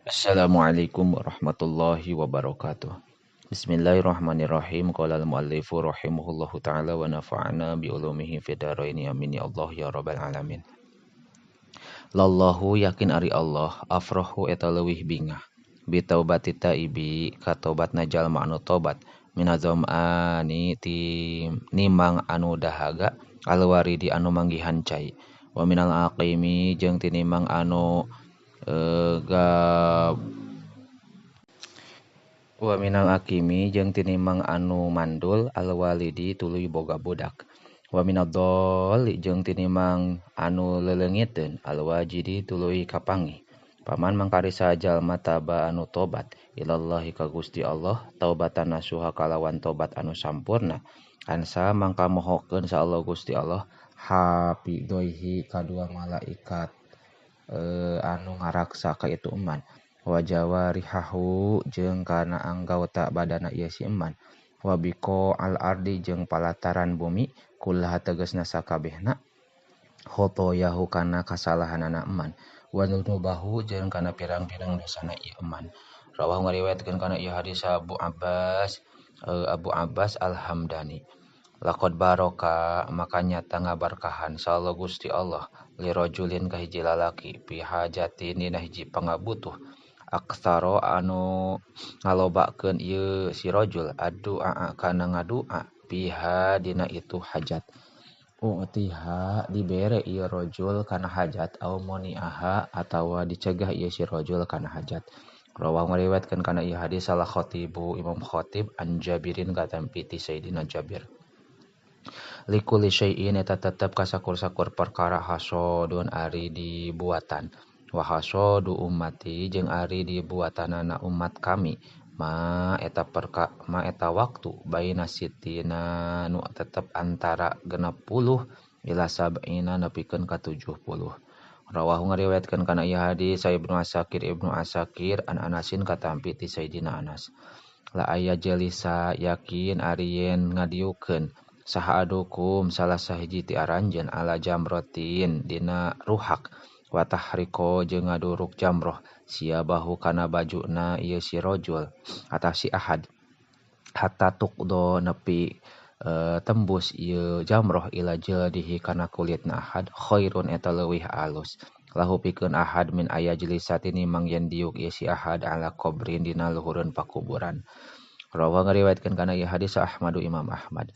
Assalamualaikum warahmatullahi wabarakatuh. Bismillahirrahmanirrahim. Qala al-muallifu rahimahullahu ta'ala wa nafa'ana bi ulumihi fid dharain. Amin ya Allah ya rabbal alamin. Lallahu yakin ari Allah afrahu eta leuwih bingah bi taubati taibi ka tobatna jalma anu tobat minazamani ti nimang anu dahaga alwaridi anu manggihan cai wa minal aqimi jeung tinimang anu wa minal akimi jeung tinimang anu mandul alwalidi tuluy boga budak wa minad dhalli jeung tinimang anu leulengiteun alwajidi tuluy kapanggih. Paman mangkarisa jalma taba anu tobat ilallahi ka Gusti Allah taubatan nasuha kalawan tobat anu sampurna ansa mangka mohokeun sa Allah Gusti Allah hafidzaihi kadua malaikat anu ngaraksa ka itu eman wa jawarihahu jeung kana anggota badana ieu si eman wa biqa al ardi jeung palataran bumi kullaha tegasna sakabehna khotoyahu kana kasalahanana eman wa dzunubahu jeung kana pirang-pirang dosana ieu eman. Rawahu ngariwayatkeun kana ieu hadis Abu Abbas Al-Hamdani. Laqad baraka maka nyata ngabarkahan sallallahu Gusti Allah lirajulin ka hiji lalaki fi hajatin dina hiji pangabutuh aksaro anu ngalobakeun ieu si rajul addu'a kana ngadua fiha dina itu hajat utiha dibere ieu rajul kana hajat au muniaha atawa dicegah ieu si rajul kana hajat. Rawahu ngariwayatkeun kana ieu hadis salah khatibu Imam Khatib an Jabirin katampi ti Sayyidina Jabir. Likulli syai'in eta tetep kasakur-sakur perkara hasodun ari dibuatan wa hasodu ummati jeung ari dibuatanana umat kami ma eta perka ma eta waktu baina sitina nu tetep antara 60 ila sab'ina nepikeun ka 70. Rawahu ngariwayatkeun kana ieu hadis Ibnu Asakir an Anasin katampi ti Sayyidina Anas. La aya jalisa yakin ari yen ngadiukeun saha adukum salah sahiji ti aranjeun ala jamrotin dina ruhak wa tahriko jeung ngaduruk jamroh siabahu kana bajuna ieu si rajul atawa si ahad hatta tuqdo nepi tembus ieu jamroh ila jildihi kana kulitna ahad khairun eta leuwih alus lahu pikeun ahad min aya jilisatini mangyen diuk ieu si ahad ala qabrin dina luhureun pakuburan. Rawahu ngariwayatkeun kana ieu hadis Ahmadu Imam Ahmad.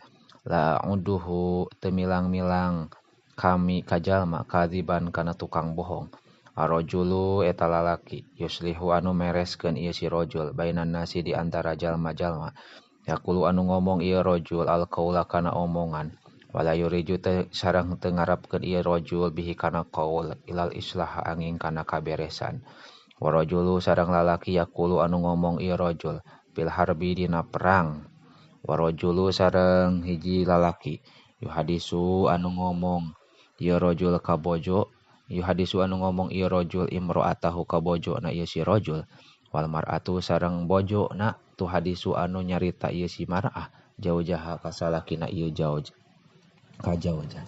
La uduhu temilang-milang kami kajalma kadziban kana tukang bohong. Arrajulu eta lalaki yuslihu anu mereskeun ieu si rajul bainan nasi di antara jalma-jalma. Yaqulu anu ngomong ieu rajul alqaula kana omongan wala yuriju teu sareng teu ngarepkeun ieu rajul bihi kana qaul ilal islah angin kana kaberesan. Wa rajulu sareng lalaki yaqulu anu ngomong ieu rajul bil harbi dina perang. Warajulu sareng hiji lalaki yuhadisu anu ngomong ieu rajul ka bojo yuhadisu anu ngomong ieu rajul imro'atahu ka bojo na ieu si rajul wal mar'atu sareng bojo na tuhadisu anu nyarita ieu si mar'ah jaujaha ka salakina ieu jauj ka jauja.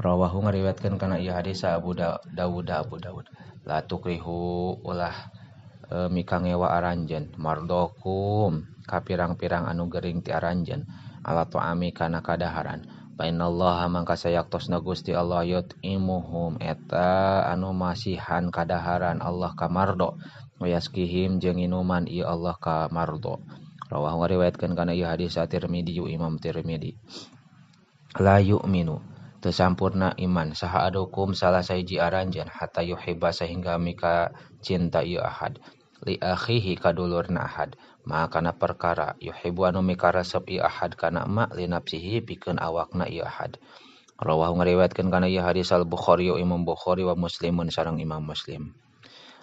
Rawahu ngariwayatkeun kana ieu hadis Abu Dawud Abu Dawud. La tukrihu ulah mikangewa aranjeun mardokum ka pirang-pirang anu gering ti aranjeun ala ta'ami kana kadaharan fa innallaha mangka sayaktosna Gusti Allah yut'imuhum eta anu masihan kadaharan Allah ka mardo wa yaskihim jeung inuman ieu Allah ka mardo. Rawahu ngariwayatkeun kana ieu hadis Tirmidzi Imam Tirmidzi. La yu'minu teu sampurna iman saha adukum salah sahiji aranjeun hatta yuhibba sahingga mika cinta ieu ahad li akhihi kadulurna ahad ma kana perkara yuhibbu anu mikaresep ieu ahad kana ma li nafsihi pikeun awakna ieu ahad. Rawahu ngariwayatkeun kana ieu hadis Al Bukhari Imam Bukhari wa Muslimun sareng Imam Muslim.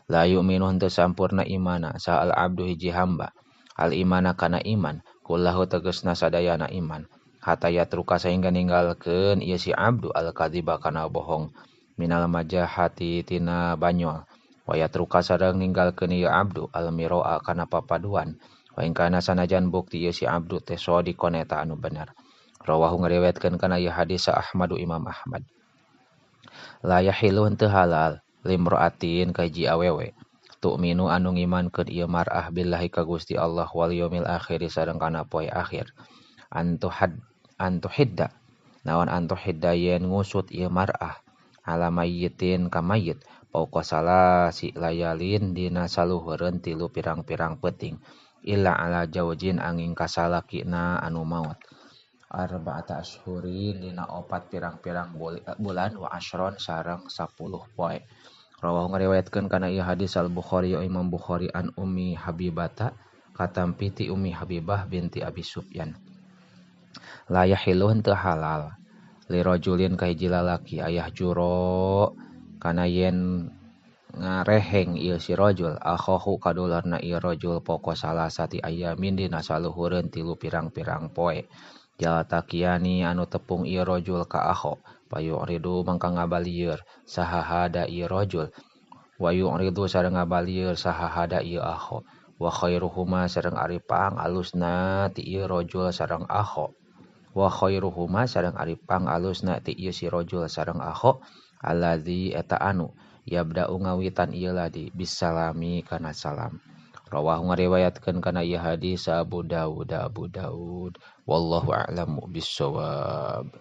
La yu'minu henteu sampurna imana saha al abdu hiji hamba al imana kana iman kullahu tegasna sadayana iman hatta yatruka sahingga ninggalkeun ieu si abdu al kadziba kana bohong minal majahati tina banyol wa yatruka sareng ninggalkeun ieu abdu al miroa kana papaduan wa in kana sanajan bukti ieu si abdu teh shadiqon eta anu bener. Rawahu ngariwayatkeun kana ieu hadis Ahmadu Imam Ahmad. La yahilu henteu halal limroatin ka hiji awewe Tu'minu anu ngimankeun ieu mar'ah billahi ka Gusti Allah wal yaumil akhir sareng kana poe akhir. Antuhidda naon antuhidda yen ngusut ieu mar'ah ala mayyitin ka mayyit fauqa salasi layalin dina saluhureun tilu pirang-pirang peuting illa ala jaujin angin kasalakina anu maot arba'ata ashurin dina opat pirang-pirang bulan wa asyron sareng 10 poe. Rawahu ngariwayatkeun kana ieu hadis Al-Bukhari Imam Bukhari an Ummi Habibata katampi ti Ummi Habibah binti Abi Sufyan. La yahilu henteu halal li rajulin ka hiji lalaki ayah juro kana yen ngareheng ieu si rajul akhahu kadularna ieu rajul poko salasati ayamin dina saluhureun tilu pirang-pirang poe. Jaltakiani anu tepung ieu rajul ka akho payuridu mangka ngabalieur saha hada ieu rajul wa yuridu sareng ngabalieur saha hada ieu akho wa khairuhuma sareng ari pang alusna ti ieu rajul sareng akho wa khairuhuma sareng ari pang alusna ti ieu si rajul sareng akho allazi eta anu yabda'u ngawitan ieu ladi bisalami kana salam. Rawahu ngariwayatkeun kana ieu hadis Abu Dawud Abu Daud wallahu a'lamu bissawab.